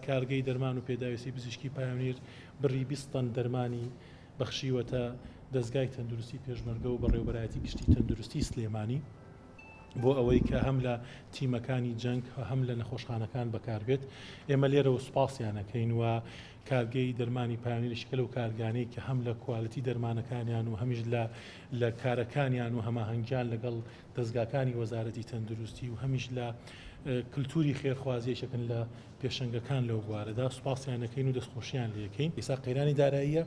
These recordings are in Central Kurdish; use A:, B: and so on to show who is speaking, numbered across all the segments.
A: کارگەی دەرمان و پێداویستی پزیشکی پایۆنیر بڕی 20 تەن دەرمانی بەخشیوەتە دەزگای تەندروستی پێشمەرگە و بەڕێوەبەرایەتی گشتی تەندروستی سلێمانی بۆ ئەوەی کە هەم لە تیمەکانی جەنگ هەم لە نەخۆشخانەکان بەکاربێت. ئێمە لێرەوە سوپاسیان ئەکەین و کارگەی دەرمانی پایۆنیر یەکێکە لەو کارگانەی کە هەم لە quality دەرمانەکانیان و هەمیش لە لە کارەکانیان و هەماهەنگیان لەگەڵ دەزگاکانی وەزارەتی تەندروستی و هەمیش لە کلتوری خێرخوازی یەکێکن لە پێشەنگەکان لەو بوارەدا، سوپاسیان ئەکەین و دەستخۆشیان لێکەین. ئێستا قەیرانی داراییە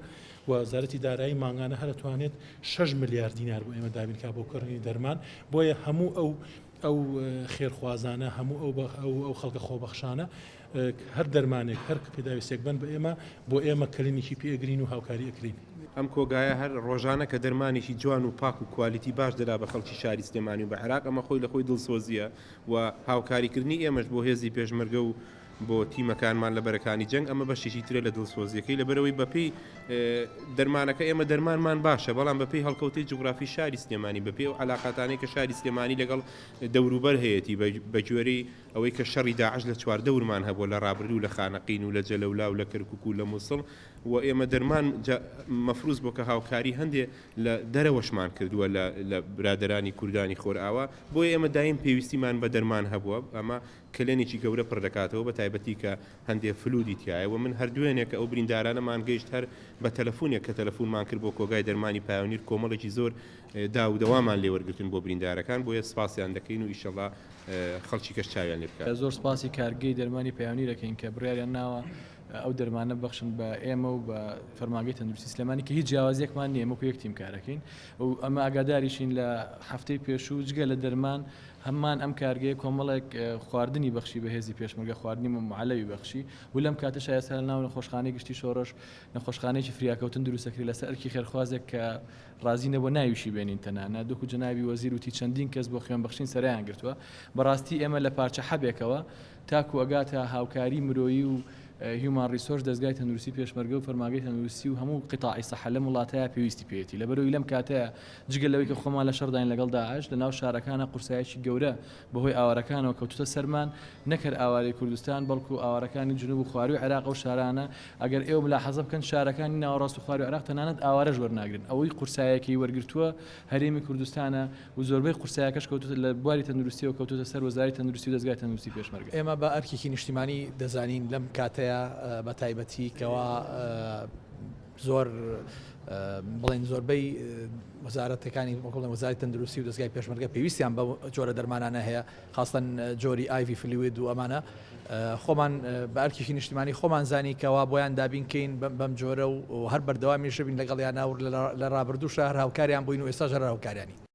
A: و وەزارەتی دارایی مانگانە هەر ئەتوانێت شەش ملیار دینار بۆ ئێمە دابین کا بۆ کڕینی دەرمان، بۆیە هەموو ئەو ئەو خێرخوازانە، هەموو ئەو ئەو ئەو خەڵکە خۆبەخشانە هەر دەرمانێک هەر پێداویستێک بن بە ئێمە بۆ ئێمە کلینیکی پێ ئەگرین و هاوکاری ئەکرین.
B: ئەم کۆگایە هەر ڕۆژانە کە دەرمانێکی جوان و پاک و quality باش دەدا بە خەڵکی شاری سلێمانی و بە عێراق ئەمە خۆی لە خۆی دڵسۆزییە و هاوکاریکردنی ئێمەش بۆ هێزی پێشمەرگە و بۆ تیمەکانمان لە بەرەکانی جەنگ ئەمە بەشێکی ترە لە دڵسۆزیەکەی لەبەرەوەی بەپێی دەرمانەکە ئێمە دەرمانمان باشە بەڵام بەپێی هەڵکەوتەی جوگرافی شاری سلێمانی بەپێی ئەو علاقاتانەی کە شاری سلێمانی لەگەڵ دەوروبەر هەیەی بە گوێرەی ئەوەی کە شەڕی داعش لە چواردەورمان هەبووە لە ڕابردوو لە خانەقین و لە جەلەولا و لە کەرکک و لە موسڵ و ئێمە دەرمان مەفروز بۆ کە هاوکاری هەندێ لە دەرەوەشمان کردووە لە لە برادەرانی کوردانی خۆرئاوا بۆیە ئێمە دایم پێویستیمان بە دەرمان هەبووە ئەمە کەلێنێکی گەورە پڕ دەکاتەوە بە تایبەتی کە هەندێ fluid ی تیایە و من هەر دوێنێ کە ئەو بریندارانەمان گەیشت هەر بە تەلەفونێک کە تەلەفونمان کرد بۆ کۆگای دەرمانی پایۆنیر کۆمەڵێکی زۆر دا و دەوامان لێ وەرگرتن بۆ بریندارەکان بۆیە سپاسیان دەکەین و ئیشەڵا خەڵکی کەش چاویان لێ بکات.
C: زۆر سپاسی کارگەی دەرمانی پایۆنیر ئەکەین کە بڕیاریان ناوە ئەو دەرمانە ببەخشن بە ئێمە و بە فەرمانگەی تەندروستی سلێمانی کە هیچ جیاوازیەکمان نییە ئێمە وەکو یەک تیم کارەکەین و ئەمە ئاگاداریشین لە هەفتەی پێشوو جگە لە دەرمان هەمان ئەم کارگەیە کۆمەڵێک خواردنی بەخشی بە هێزی پێشمەرگە خواردنی معەلەوی بەخشی و لەم کاتەشا ئێستا لە ناو نەخۆشخانەی گشتی شۆڕش نەخۆشخانەیەکی فریاکەوتن دروستەکرێت لەسەر ئەرکی خێرخوازێک کە ڕازی نەبووە ناویشی بێنین تەنانەت وەکو جەنابی وەزیر وتی چەندین کەس بۆ خوێن بەخشین سەرایان گرتووە بەڕاستی ئێمە لە پارچە حەبێکەوە تاکو ئەگاتە هاوکاری مرۆیی و human resource دەزگای تەندروستی پێشمەرگە و فەرمانگەی تەندروستی و هەموو قیتاعی سەحە لەم وڵاتەیا پێویستی پێیەتی لەبەرئەوەی لەم کاتەیا جگە لەوەی کە خۆمان لە شەڕداین لەگەڵ داعش لەناو شارەکانا قورسایەکی گەورە بەهۆی ئاوارەکانەوە کەوتوتە سەرمان نەک هەر ئاوارەی کوردستان بەڵکو ئاوارەکانی جنوب و خواروی عێراق ئەو شارانە ئەگەر ئێوە ملاحەزە بکەن شارەکانی ناوەڕاست و خواروی عێراق تەنانەت ئاوارەش وەرناگرن ئەوەی قورسایەکەی وەرگرتووە هەرێمی کوردستانە و زۆربەی قورسایەکەش کەوتوتە لە بواری تەندروستیەوە کەوتوتە سەر وەزارەی تەندروستی و دەزگای تەندروستی پێشمەرگە.
D: ئێمە بە ئەرکێکی نیشتیمانی دەزانین لەم کاتەیا بە تایبەتی کەوا زۆر بڵێن زۆربەی وەزارەتەکانی وەک بڵێن وەزارەتی تەندروستی و دەزگای پێشمەرگە پێویستیان بە جۆرە دەرمانانە هەیە خاستەن جۆری IV fluid و ئەمانە خۆمان بە ئەرکێکی نیشتیمانی خۆمان زانی کەوا بۆیان دابین کەین بەم جۆرە و هەر بەردەوامیش بین لەگەڵیانە و لە ڕابردووشا هەر هاوکاریان بووین و ئێستاش هەر هاوکاریانین.